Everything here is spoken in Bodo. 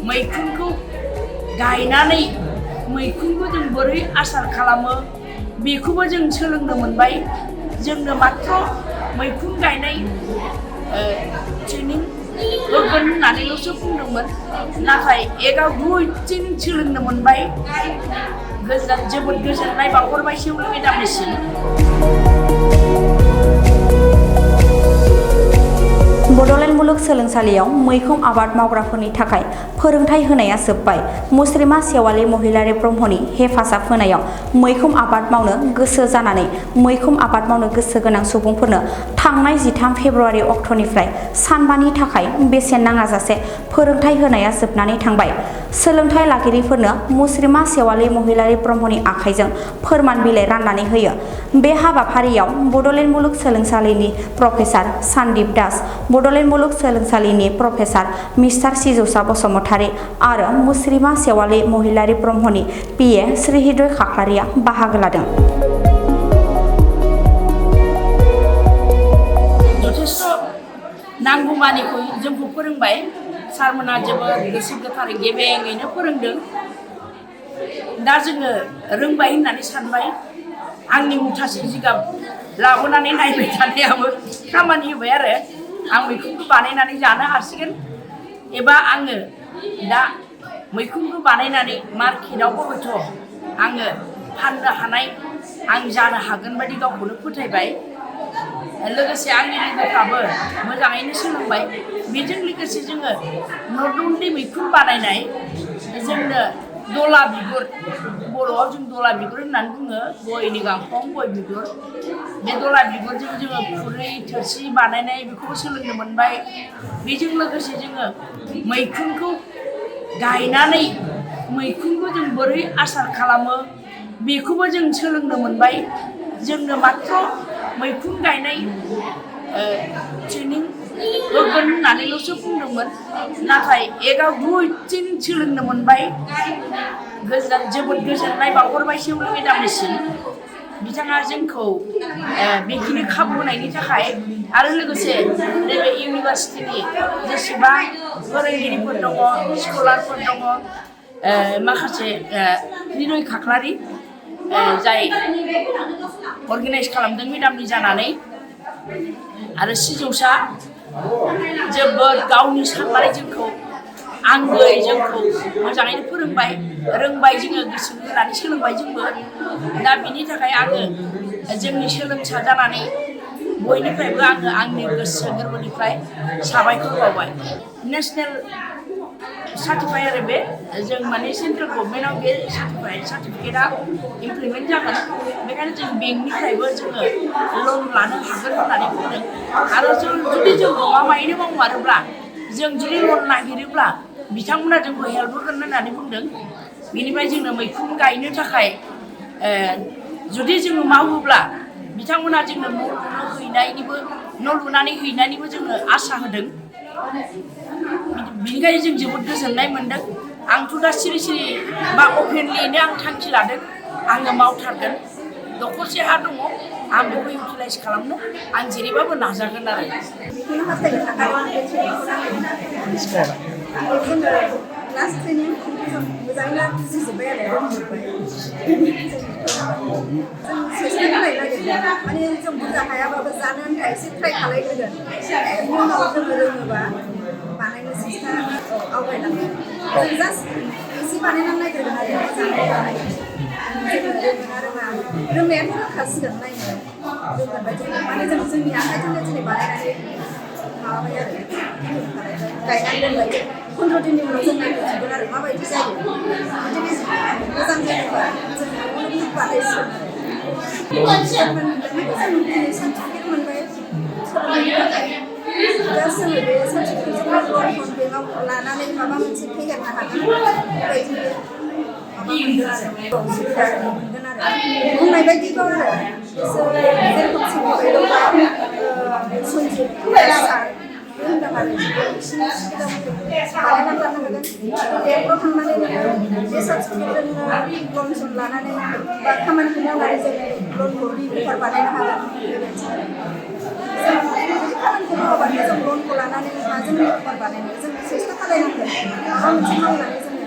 मैखुनखौ गायनानै मैखुनखौ जों बोरै आसार खालामो बेखौबो जों सोलोंनो मोनबाय। जोंनो मात्र मैखुन गायनाय ट्रेनिं होगोन होननानैल'सो बुंदोंमोन, नाथाय एगाव गुइथिं सोलोंनो मोनबाय। जोबोद गोजोननाय बावहरबाय सेउलि मेडामनिसिम। बड'लेण्ड मुलुगसोलोंसालियाव मैखुन आबाद मावग्राफोरनि थाखाय फोरोंथाय होनाया जोब्बाय। मुस्रिमा सेवालि महिलारि ब्रह्मनि हेफाजाब होनायाव मैखुन आबाद मावनो गोसो जानानै मैखुन आबाद मावनो गोसो गोनां सुबुंफोरनो थांनाय 13 फेब्रुआरि अक्ट'निफ्राय सानबानि थाखाय बेसेन नाङाजासे फोरोंथाय होनाया जोबनानै थांबाय। सोलोंथाय लागिरिफोरनो मुस्रिमा सेवालि महिलारि ब्रह्मनि आखाइजों फोरमान बिलाइ राननानै होयो। बे हाबाफारियाव बड'लेण्ड मुलुगसोलोंसालिनि प्रफेसार सानदीप दास, बड'लेण्ड मुलुगसोलोंसालिनि प्रफेसार मिस्टार सिजौसा बसुमतारी आरो मुस्रिमा सेवालि महिलारि ब्रह्मनि पिए श्रीहृदय खाख्लारिया बाहागो लादों। जथेस्थ नांगौमानिखौ जोंखौ फोरोंबाय। सारमोना जोबोद गोसो गोथारै गेबेङैनो फोरोंदों। दा जोङो रोंबाय होननानै सानबाय। आंनि मुथासे जिगाब लाबोनानै नायबाय थानायाबो खामानि होबाय आरो आं मैखुनखौ बानायनानै जानो हासिगोन, एबा आङो दा मैखुनखौ बानायनानै मार्केटआवबो हयथ' आङो फाननो हानाय आं जानो हागोन बायदि गावखौनो फोथायबाय। लोगोसे आंनि लोगोफ्राबो मोजाङैनो सोलोंबाय। बेजों लोगोसे जोङो न'नि मैखुन बानायनाय, जोंनो दला बिगुर, बर'आव जों दला बिगुर होननानै बुङो, गयनि गांखं गय बिगुर। बे दला बिगुरजों जोङो खुरै थोरसि बानायनाय बेखौबो सोलोंनो मोनबाय। बेजों लोगोसे जोङो मैखुनखौ गायनानै मैखुनखौ जों बोरै आसार खालामो बेखौबो जों सोलोंनो मोनबाय। जोंनो मात्र मैखुन गायनाय ट्रेनिं होगोन होननानैल'सो बुंदोंमोन, नाथाय एगाव गुइथिं सोलोंनो मोनबाय। जोबोद गोजोननाय बावहरबाय सेउलि मेडामनिसिम। बिथाङा जोंखौ बेखिनि खाबु होनायनि थाखाय, आरो लोगोसे नैबे इउनिभार्सिटिनि जेसेबां फोरोंगिरिफोर दङ, स्कलारफोर दङ, माखासे हृदय खाख्लारि जाय अर्गेनाइज खालामदों मेडामनि जानानै, आरो सिजौसा जोबोद गावनि साननानै जोंखौ आंगोयै जोंखौ मोजाङैनो फोरोंबाय। रोंबाय, जोङो गोसो होनानै सोलोंबाय जोंबो। दा बिनि थाखाय आङो जोंनि सोलोंसा जानानै बयनिफ्रायबो आङो आंनि गोसो गोरबोनिफ्राय साबायखर बावबाय। नेसनेल सार्टिफाइ आरो बे जों माने सेन्ट्रेल गभर्नमेन्टआव बे सार्टिफिकेटआ इमप्लिमेन्ट जागोन। बेखायनो जों बेंकनिफ्रायबो जोङो लन लानो हागोन होननानै बुंदों। आरो जुदि जों गमामायैनो मावमारोब्ला, जों जुदि लन नागिरोब्ला बिथांमोना जोंखौ हेल्प होगोन होननानै बुंदों। बेनिफ्राय जोंनो मैखुन गायनो थाखाय जुदि जोङो मावोब्ला बिथांमोना जोंनो न' लुनानै हैनायनिबो जोंनो आसा होदों। बिनिखायनो जों जोबोद गोजोननाय मोनदों। आंथ' दा सिरि सिरि बा अपेनलियैनो आं थांखि लादों, आङो मावथारगोन। दखरसे हा दङ, आं बेखौ इउटिलाइज खालामनो आं जेरैबाबो नाजागोन आरो। बेखौनो हास्थायनो थाखाय बे ट्रेनिंखौ नांगौ। जोङो लास्ट ट्रेनिं मोजाङैनो बुजिजोब्बाय आरो रोंजोब्बाय। जों सेस्था खालायनो नागिरदों, माने जों बुरजा हायाबाबो जानो आन्था एसे ट्राइ खालायग्रोगोन। बेनि उनाव जोङो रोङोबा बानायनो सेस्था आवगायलांगोन। जों जास्ट एसे बानायनानै नागिरगोन आरो जानाय थानाय। जोङो रोंगोन ना रोङा, रोंनायाथ' रोंखासिगोन, नायनो रोंगोन बायदि। माने जों जोंनि आखाइजोंनो दिनै बानायनानै माबाबाय आरो गायनानै दोनबाय। 15 दिननि उनाव जों नायफैफिनगोन आरो माबायदि जायो। जुदि मोजां जायोबा जों न'आवनो बानायसिगोन आरो। जों दिनै सार्टिफिकेट मोनबाय सोलोंनायनि थाखाय। जास्ट जोङो बे सार्टिफिकेटजोंनो लन बेंकआव लानानै माबा मोनसे फेहेरनो हागोन, बेबायदि माबा मोनगोन आरो सुबिदा मोनगोन आरो। बुंनाय बायदिबा आरो बिसोर जेरखम सिबिबाय दंबा सन्जिब सार बे होनदों आरो बिसिनि सुबिदा मथे बानायनानै लानो हागोन। बेंकफ्राव थांनानै नोङो बे सार्टिफिकेटजोंनो लन सन लानानै बा खामानिखौ मावनानै जों लनखौ रिकभार बानायनो हागोन, बेबायदि आरो। जों खामानिखौ मावाबानो जों लनखौ लानानै माजों रिकभार बानायनो जों सेस्था सालायनांगोन माबा मोनसे मावनानै जोङो